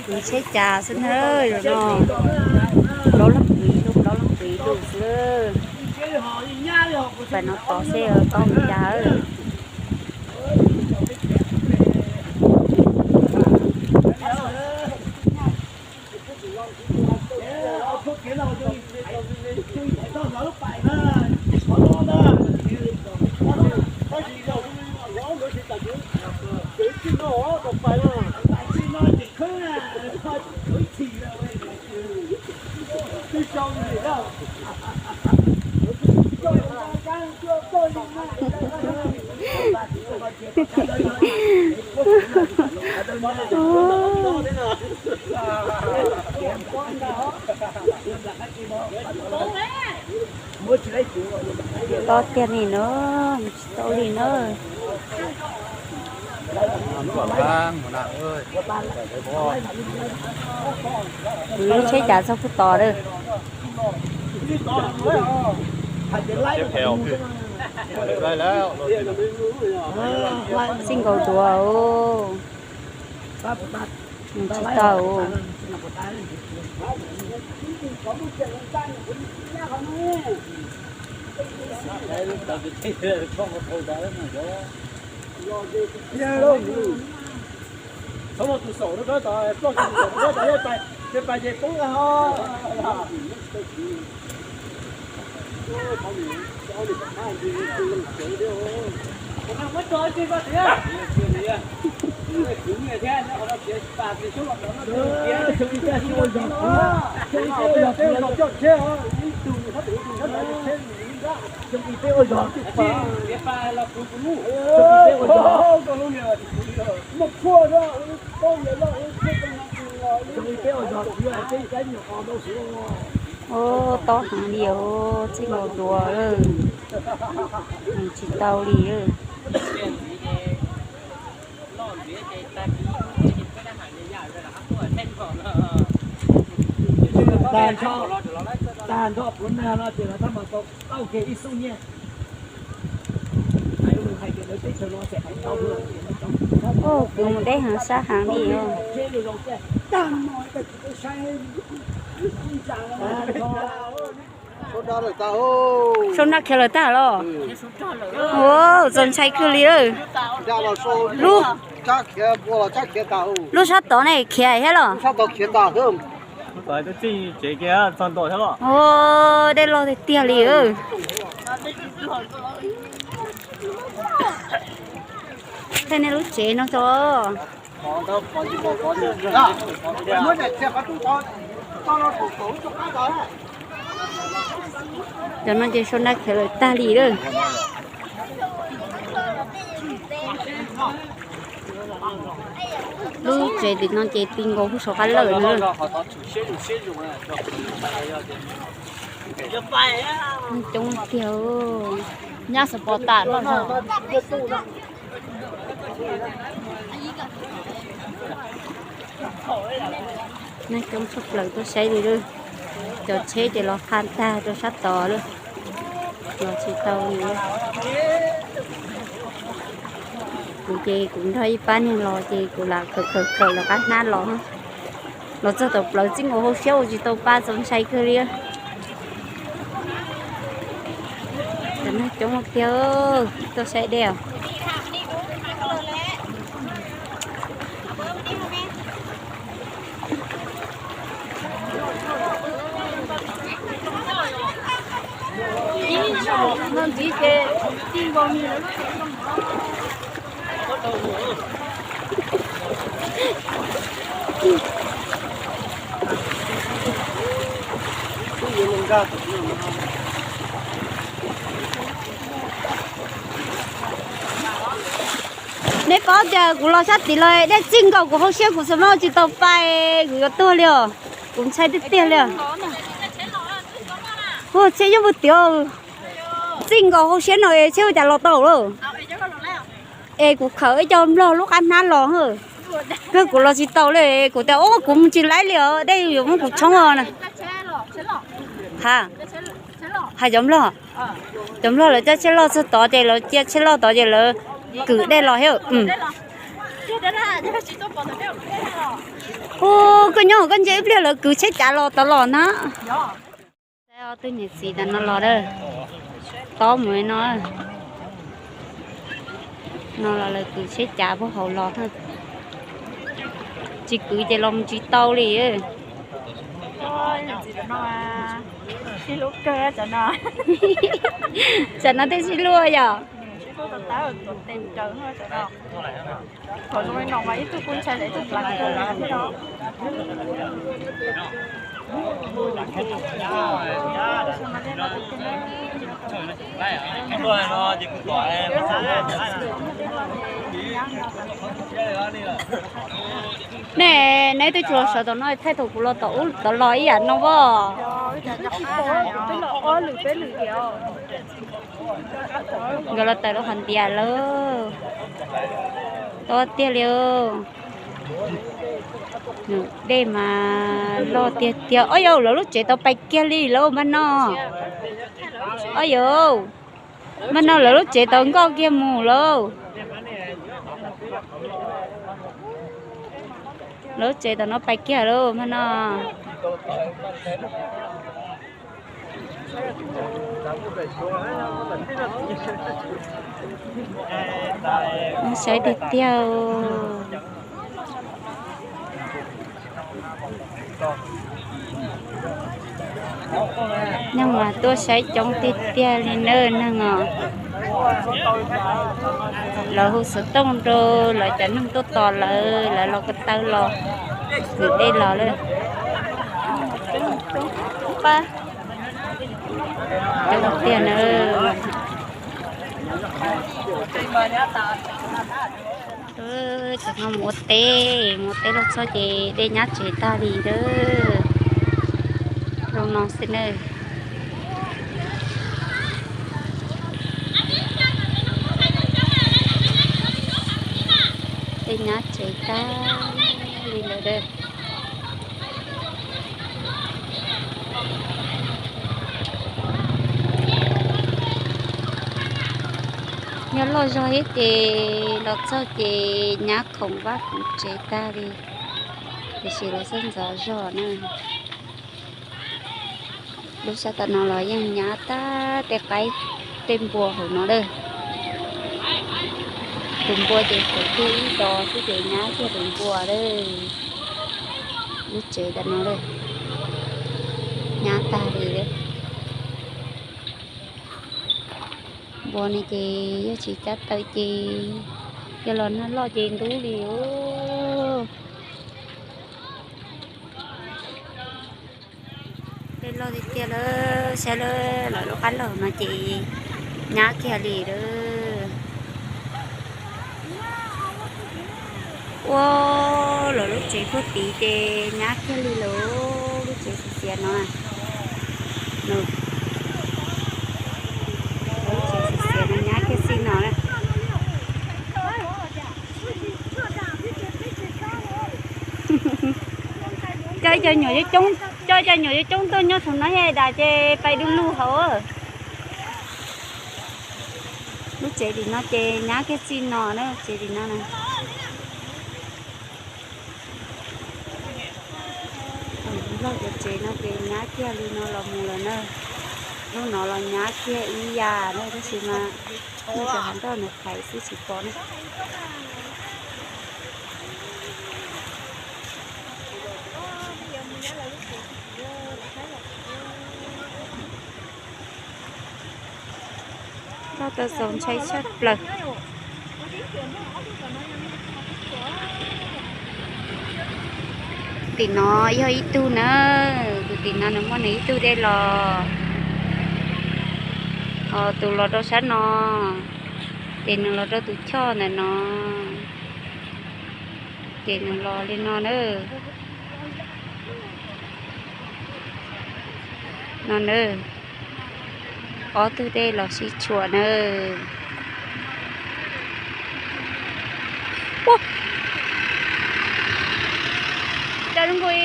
Tsheb cas xwb na, zaum no plaub leeg pw ib lub, plaub leeg pw ib lub xwb. Pais no tod seb tau mus cas. Tob tiag li na, tsis tau li na. Lub tsheb cas txog pug tos lawm. Txij nkaus duav, tsis tau. Ub, tob heev li os, txij nkaus duav lawm, tsis tau li lawm. Tag nrho, tag nrho pluav nag no ces lawv tab mas tau tau kiag ib xub nyiaj. Ub, kuv mus deb heev sab heev li os. Sau nab khiav lawm tag los? Ua, txaus ntshai kawg li. Lub, lub sab tod ne khiav thiab los? Ua, dej loj tiag tiag li. Thaij nej lub tsev no tso. Cov no ces sau nab khiav lawm tag li lawm. Lub tsev tim no ces ti nkaus hauv saum qab lawm na. Coob tiag. Nyab xav pov tas no. Neeg coob tshaj plaws tuaj saib li lawm. Cov tsheb ces los qha tag rau sab tod lawm, los tsis tau li. Kuv ces kuv nrog ib pab neeg los ces kuv lam khawm khawm khawm lawv qab hnab los. Los txog tom plawv txij nkaus hauv siab ua tsis tau pa, txaus ntshai kawg li. Cov neeg coob tiag, tuaj saib dej os. Neb paub tias kuv los sab tid los dej txij nkaus kuv hauv siab, kuv xav mas tsis tau pa, kuv yuav tuag li os. Kuv ntshai tiag tiag li os. Hu tsheb yeej mus tiav, txij nkaus hauv siab no es tsheb ua cas los tau lawm. Es kuv khawm ib co nplog lub qab hnab los, kawg kuv los tsis tau li, kuv tias ub kuv mus tsis laib li os, dej yuav muab kuv tshoob os na. Ha, hais cov nplog, cov nplog lawv cab tsheb loj txog tod ces lawv cia tsheb loj tod ces lawv kwm dej los thiab. Hu Koj nyob koj ntsia ib pliag lawv kwv tsheb cav los tod los na. Ob tug niam txiv tam no los a, tob mus no, no los lawv kwv tsheb cav puag hauv los. Tsis kwv ces los mus tsis tau li. Tam no thiaj sib luag yom. Nej, neb twb tsis los sawv tom no, thaij thaum kuv los tom ub tom los ib yam no as. Nkawd los tawm rau qhov ntiav lawm. Tob tiag li. Nws dej mas loj tiag tiag. Ob yau, lawv lub tsev tau pais kiag li lauj, mas no. Ob yau, mas no lawv lub tsev tau nkoj kiag mus lauj. Lawv lub tsev tau no pais kiag lauj, mas no. Saib tiag tiag. Neeg mas tuaj saib coob tiag tiag li na, neeg os. Lawv hu xov tooj rau lawv cov neeg tuaj tos lawv, lawv los ko taw los, kwv dej los lawm. Coob tiag na. Cov no mus ua teb, mus ua teb los txog ces dej nyab tsev tag li lawm. Zoo no xwb na. Dej nyab tsev tag li lawm. Nyob loj zog thiab ces los txog ces nyab khoom vaj khoom tsev tag li, tiam sis los txog ntxov zog na. Lub sab tom no los yeej nyab tag tej qaib tej npua hauv no lawm. Tus npua ces tseem kiag ib dos xwb ces nyab kiag tus npua lawm. Lub tsev tom no lawm, nyab tag li lawm. Npua no ces yog tsis cab taw ces yog los nag loj ces ntub li os. Dej loj tiag tiag lawm, saib lawm, lawv lub qab laug no ces nyab kiag li lawm. Ua, lawv lub tsev puag tid ces nyab kiag li lawm, lub tsev xiav xiav no. Lawv lub tsev xiav xiav no nyab kiag xij no na. Cov cov nyuam yuav coob, cov cov nyuam yuav coob tuaj nyob saum no es das ces pais du lug hauv. Lub tsev tim no ces nyab kiag txij no na, tsev tim no na. Lub tsev no ces nyab kiag li no los mus lawm na. Lub no los nyab kiag ib yam na, tab sis mas nws tseem hais nroj nws hais xwb tsis pom na. Loj tau txaus ntshai tshaj plaws. Tim no yog ib tug na, tus tim no nws muaj nws ib tug dej los, ho tus los rau sab no, ces nws los rau tus choj ntawm no, ces nws los li no na. No na, ob tug dej los sib tshuam na. Ua, cas zoo nkaus